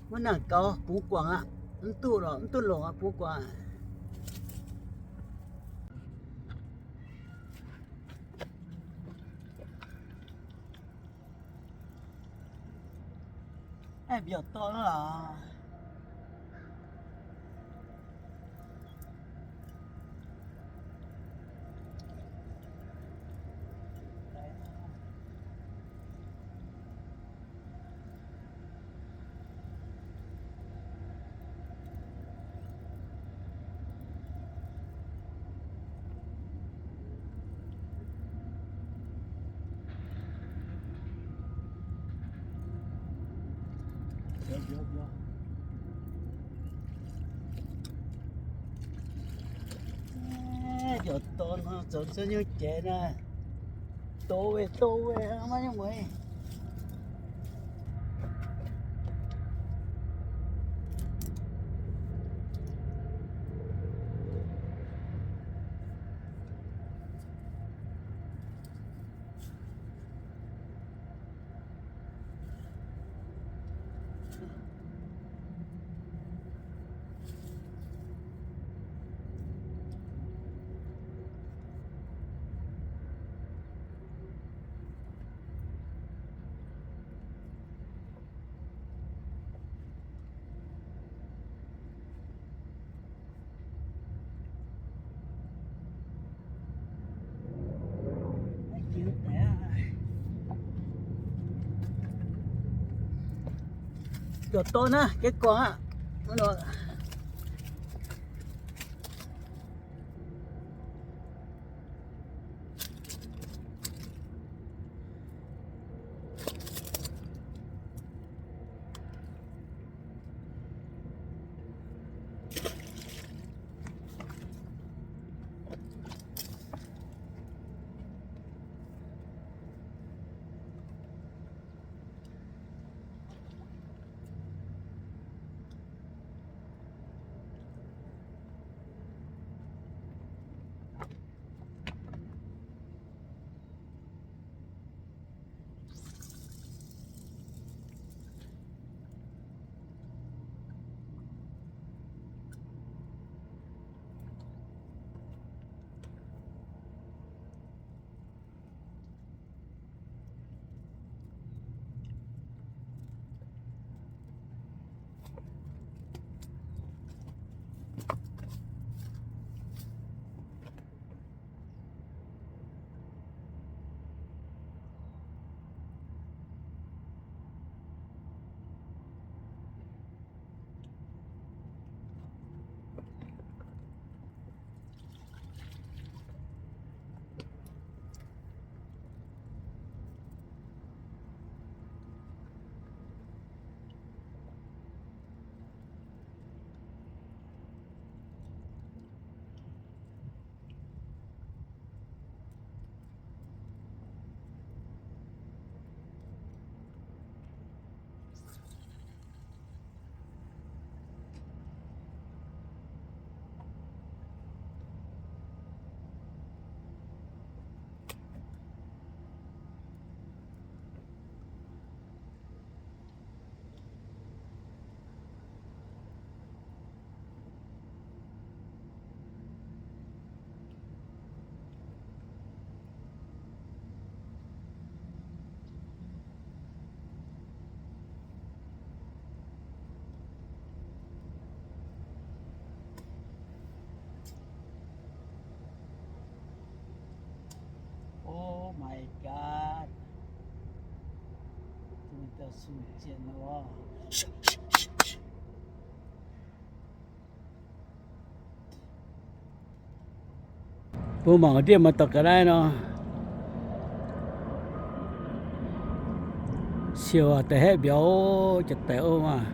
Maiv nangc gaux, bungx guangc aqv. Mv duqv lorqc, mv duqv longc aqv, bungx guangc. Aengx mbiauz dorn lorqc. Mbiauz dorn zoux cuotv nyungc jeiv naaiv, doz weih doz weih maiv nyungc mueiz. Mbiauz dorn naaiv, gaeqv guangc aqv. Oh my God. Duqv dauh sung jienv loh. Mbuo mangc ndiev maaih dorh ga'naaiv nor, siouc da'haeqv mbiauz, jiex daaih ov maah.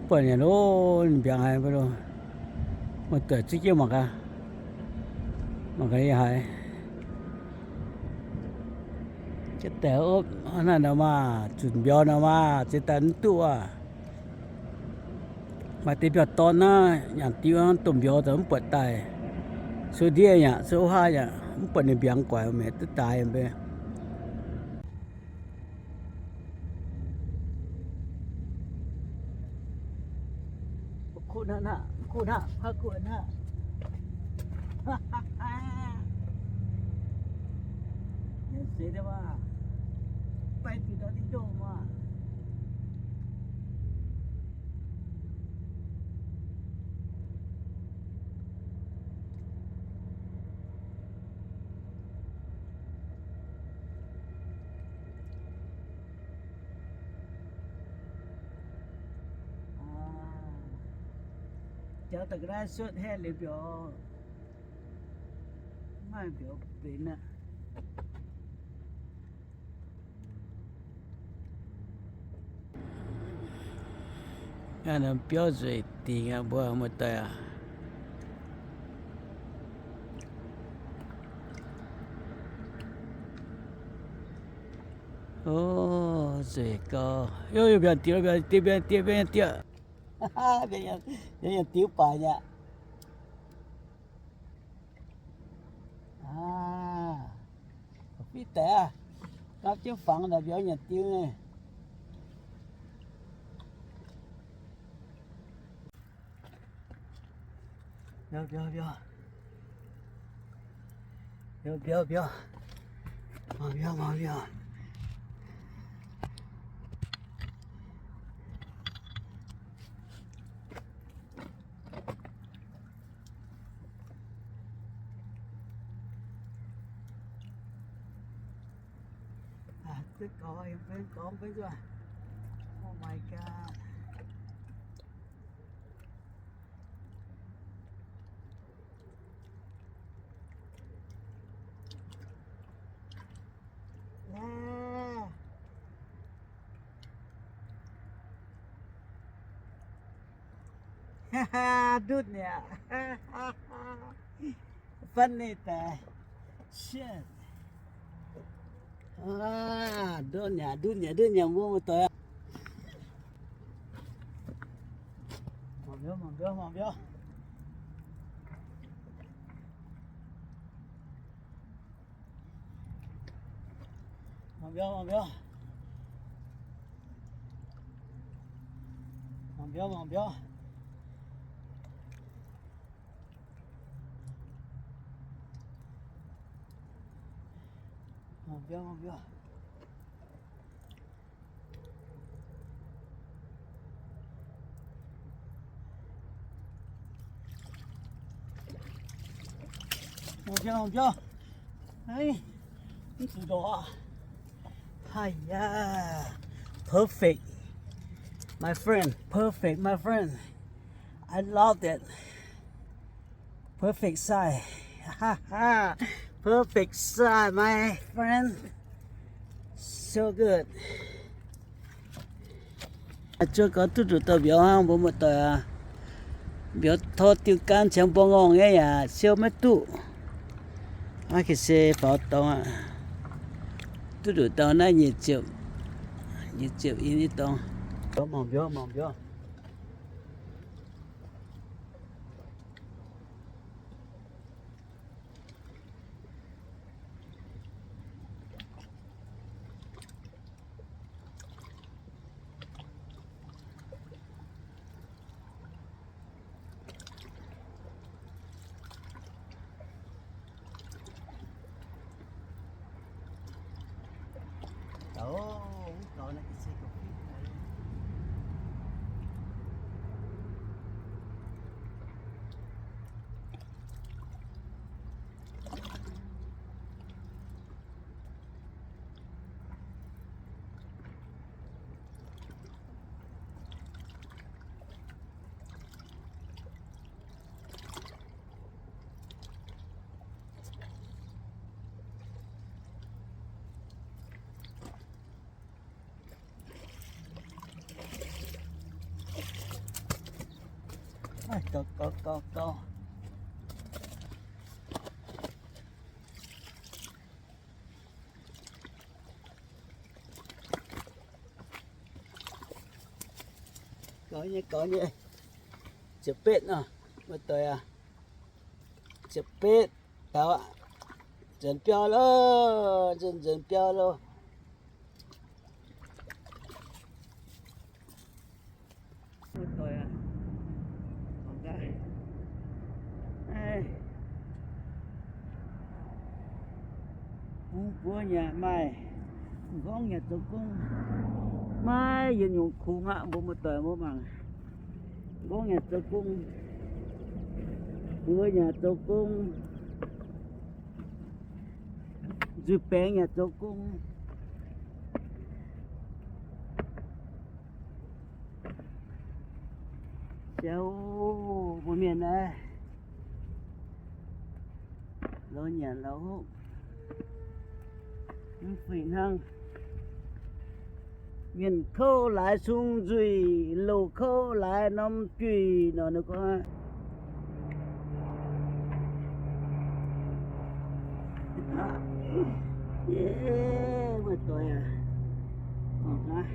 Buatc nyanc ov, mbiaangx haic mbuo lo. Muoz-doic zieqv jienv mangc gaax, mangc gaax yie haiz. Jiex daaih ov, naaiv nor maah, zunc mbiauz nor maah, ziex daaih mv duqv aqv. Maaih deix mbiauz dorn naaiv, nyanc diuv domh mbiauz daaih mv buatc daaih. Sou ndiev yaac, sou haav yaac mv buatc ninh mbiaangx guaix, maiv duqv daaih mv bei. Kuv hnangv, kuv hnangv, kuv hnangv. Nyanc seix deix maah. Baeng diuc ndau diuh ndoh maah. Jauv da'ga'naaiv cuotv haeqv liuz mbiauz, maaih mbiauz benx aqv. Biauv nzueic dingc aqv, mbuo muoz-doic aac. O, nzueic gau. Yie mbiauz diex, mbiauz diex, mbiauz diex, mbiauz diex. Mbiauz nyanc diuv baac nyei aqv. Aa, fiqv deix aqv. Gapv jienv fangx naaic mbiauz nyanc diuv nyei. Mbiauz, mbiauz, mbiauz. Mbiauz, mbiauz, mbiauz. Mangc mbiauz, mangc mbiauz. Aa, duqv gorngv, yiem fai gorngv mbuo nzuonx. Oh my God. Aa. Ndutv nyei aqv. Funny deix. Shit. Aa, ndutv nyei aqv, ndutv nyei aqv, ndutv nyei aqv, mbuo muoz-doic aac. Mangc mbiauz, mangc mbiauz, mangc mbiauz. Mangc mbiauz, mangc mbiauz. Mangc mbiauz, mangc mbiauz. Mangc mbiauz, mangc mbiauz. Mangc mbiauz, mangc mbiauz. Haiz, mv zuqc ndorqc aqv. Haiya. Perfect. My friend. Perfect, my friend. I love that. Perfect size. Perfect size, my friend. So good. Zuov gau duqv nduqc dauh mbiauz hnangv, mbuo muoz-doic aac. Mbiauz tor diuh gan ciangx mbuo ngorngh nyei yaac siou maiv duqv. Naaiv ga'sie faaux dorngx aqv. Duqv nduqc dauh naaiv nyic ziepc, nyic ziepc i nyei dorngx. Mbiauz, mangc mbiauz, mangc mbiauz. Gau, gau, gau, gau. Gaux nyei, gaux nyei. Ziepc betv nor, muoz-doic aac. Ziepc betv dauh aqv. Nzuonx biauv loh, nzuonx, nzuonx biauv loh. Muoz-doic aac. Mbuo yaac maaih, m'nqorngv yaac zoux gong. Maiv yietc nyungc kungx aqv, mbuo muoz-doic mbuo mangc. M'nqorngv yaac zoux gong, mbuox yaac zoux gong, nzuih baengx yaac zoux gong. Siou, mbuo mienh naaiv, lorz nyanc lorz hopv, mv fih hnangv. Mienh kouv laaix sung nzuih, louh kouv laaix norm juih nor, ninh gorngv. Wuov doic aac,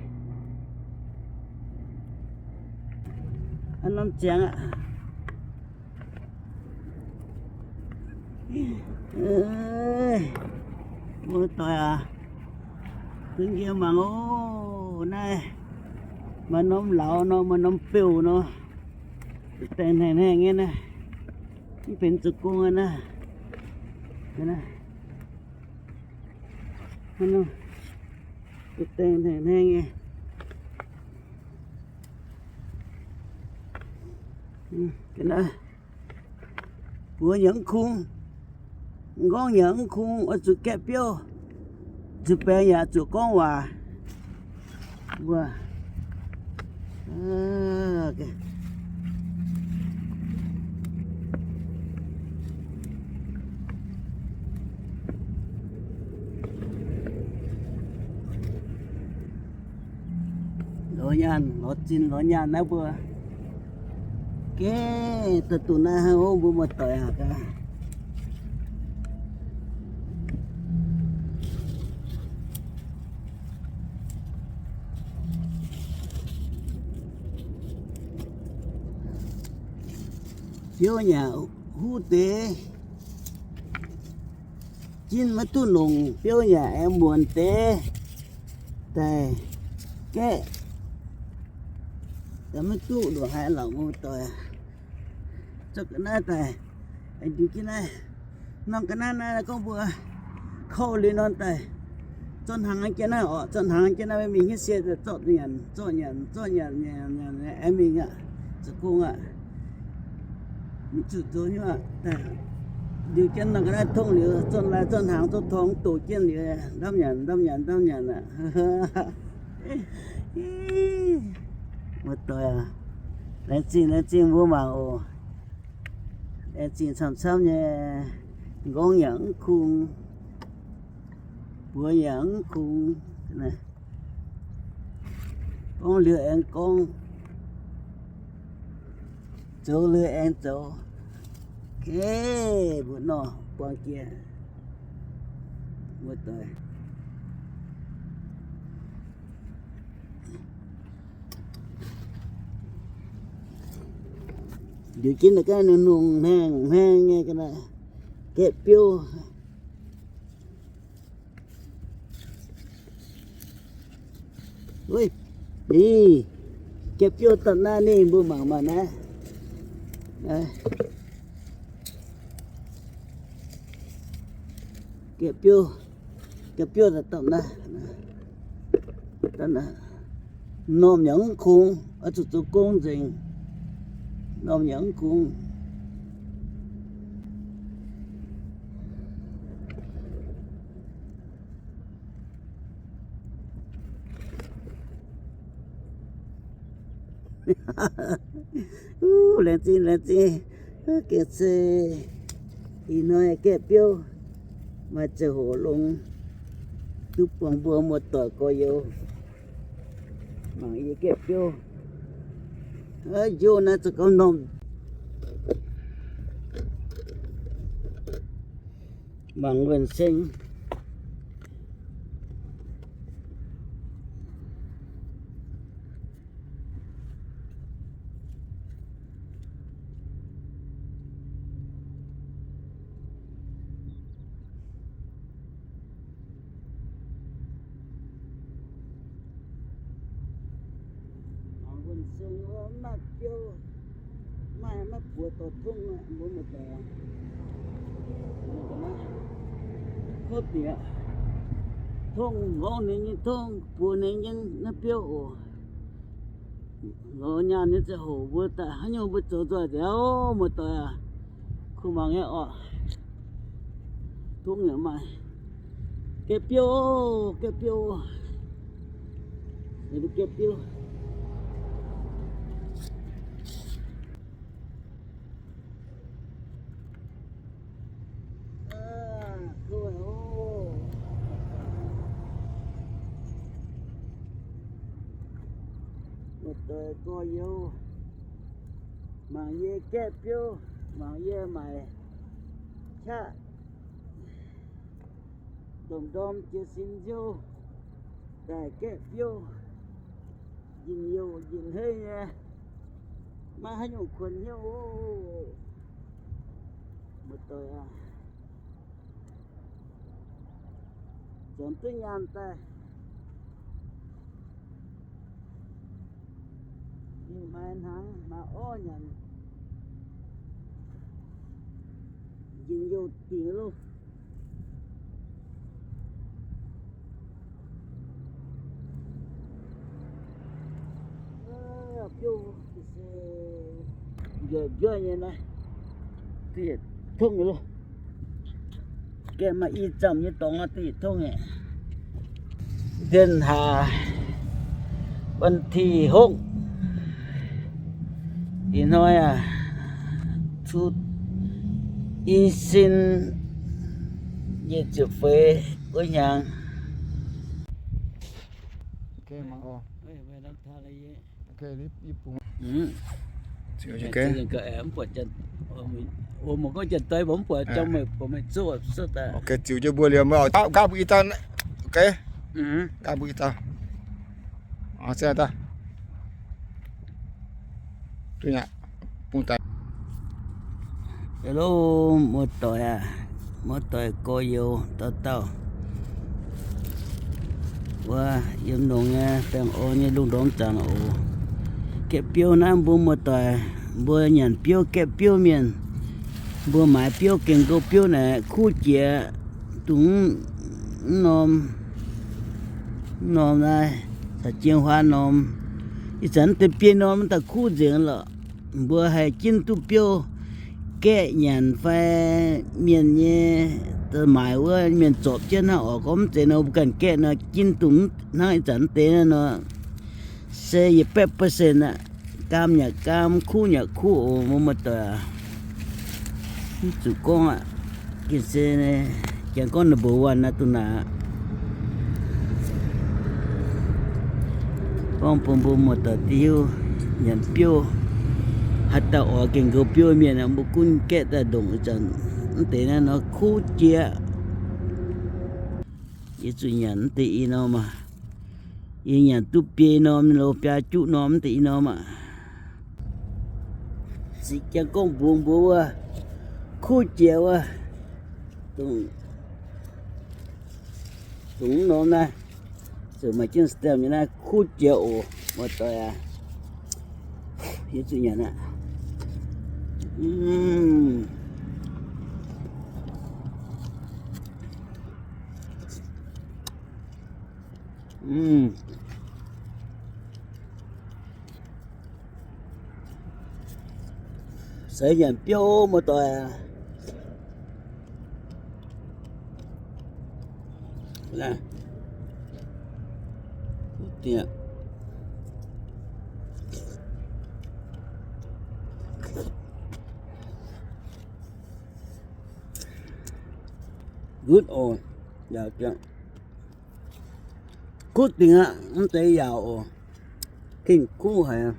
norm ziangx aqv. Wuov doic aac, zungv yie mangc oc. Naaiv maaih norm lauz nor, maaih norm beuv nor, dengh hnangv hnangv nyei naaiv. Mv benx zoux gong naaiv. Dengh hnangv hnangv nyei. Mbuox yaac mv kungx, m'nqorngv yaac mv kungx, oix zuqc gaeqv biouv. Nzuih baengx yaac zuqc gorngv waac. Mbuo lorz nyaanh, lorz zinh lorz nyaanh naaiv mbuo. Geh daaih duqv naaiv hnangv, mbuo muoz-doic aac gaax. Biouv yaac huv deix, jin maiv duqv longc, biouv yaac aengx muonc deix daaih gaeqv, maiv duqv ndongc haaix lorqc, muoz-doic. Zorqv ga'naaiv daaih, ndiux jienv naaiv. Norm ga'naaiv naaiv gorngv mbuo kouv liuz nor daaih, zorqv hnaangx jienv naaiv orqc, zorqv hnaangx jienv naaiv, mingh hnyouv sie zorqv nyanc, zorqv nyanc, zorqv nyanc, nyanc, nyanc, aengx mingh aqv, zoux gong aqv. Zuqc zoux nyei aqv. Ndiux jienv norm ga'naaiv tongv liuz, zorqv lai zorqv hnaangx zorqv torngx doqc jienv liuz, ndamv nyanc, ndamv nyanc, ndamv nyanc aqv. Muoz-doic aac, laengz zingh, laengz zingh mbuo mangc oc. Laengz zingh camv-camv nyei, m'nqorngv yaac mv kungx, buoz yaac mv kungx. Gorngv liuz aengx gorngv, zoux liuz aengx zoux. Kei, mbuo nor buangh jiex, muoz-doic. Ndiux jienv naaiv ga'naaiv nungh nungh hnaangx hnaangx nyei ga'naaiv, gaeqv biouv. Ni, gaeqv biouv daaih naaiv, ninh mbuo mangc maah naaiv. Gaeqv biouv, gaeqv biouv daaih dapv naaiv. Normh yaac mv kungx, oix zuqc zoux gong nzengc. Normh yaac mv kungx. Laengz zingh, laengz zingh. Gengh se ih hnoi gaeqv biouv maaih ziangh hoc longx, duqv buangh mbuo muoz-doic gorx-youz mangc yie gaeqv biouv. Njoh naaiv za'gengh normh. Mangc wuonh seng. Mangc wuonh seng wuov maaih biouv, maaih maiv buoz dorh tongv aqv, mbuo muoz-doic. Kouv bieqc. Tongv nqorngv ninh nyei, tongv buoz ninh nyei naaiv biouv oc. Lorz nyaanh nyei ziangh hoc mbuo daaih haaix nyungc mbuo zoux nzoih nziaauc, muoz-doic aac. Kuh mangc nyei orqc. Tongv yaac maaih. Gaeqv biouv, gaeqv biouv. Gaeqv biouv. Muoz-doic gorx-youz, mangc yie gaeqv biouv, mangc yie maaic qaqv domh ndorm jiex sin nziouv daaih gaeqv biouv. Njien-youh njien-heiv nyei, maiv haaix nyungc kuonx hnyouv oc. Muoz-doic aac, zuangx duqv nyaanh daaih, ninh hmaaix hnaangx hmaaix orv nyanc, njien-youh dingc loh. Biouv njuov njuov nyei naaiv, duqv yietc tongv nyei loh. Gaeqv maaih i zamh nyei dorngx duqv yietc tongv nyei. Dien haac, วันที่หก ih hnoi aac, cuotv i sin nyic ziepc feix wuov hnyangx. Ziux jienv mbuo liemh, nqaapv bun ih dauh. Nqaapv bun ih dauh. Hello, muoz-doic aac, muoz-doic gorx-youz dauh dauh. Wuov yiem longx nyei, baengh orn nyei lungh ndorm zanc oc. Gaeqv biouv naaiv mbuo muoz-doic, mbuo nyanc biouv gaeqv biouv mienh, mbuo maaiz biouv gengh nqou biouv naaic kuv jiex, dungx mv norm, mv norm naaiv caux jienv huaav norm. Ih zanc deix biei norm daaih kuv nzengc lorqc. Mbuo haih jienv duqv biouv gaeqv nyanc fai mienh nyei, maaiz wuov mienh zorpc jienv hnangv oc. Gorngv mv zeiz nor mbuo ganh gaeqv nor, jienv dungx hnangv ih zanc deix naaiv nor, se yietc baeqv percent aqv. Gaam yaac gaam, kuv yaac kuv oc, muoz-doic aac. Mv zuqc gorngv aqv. Gengh se, jangx gorngv number one naaiv duqv naaic aqv. Gorngv bun mbuo muoz-doic diuh nyanc biouv, haaix dauh oix gengh nqou biouv mienh, mbuo gunv gaeqv daaih ndongc ih zanc mv deix naaiv nor kuv jiex. Yie zuqc nyanc mv deix i norm maah. Yie nyanc duqv biei norm lo biaa juqv norm mv deix i norm aqv. Ziqc jangx gorngv mbuox mbuo wuov, kuv jiex wuov, dongh norm naaiv, zuqc maaih jienv stamp nyei naaiv kuv jiex oc, muoz-doic aac. Yie zuqc nyanc aqv. Seix nyanc biouv muoz-doic aac. Good oc. Kuv dingc aqv, mv deix yaauc oc. Gengh kuv haic.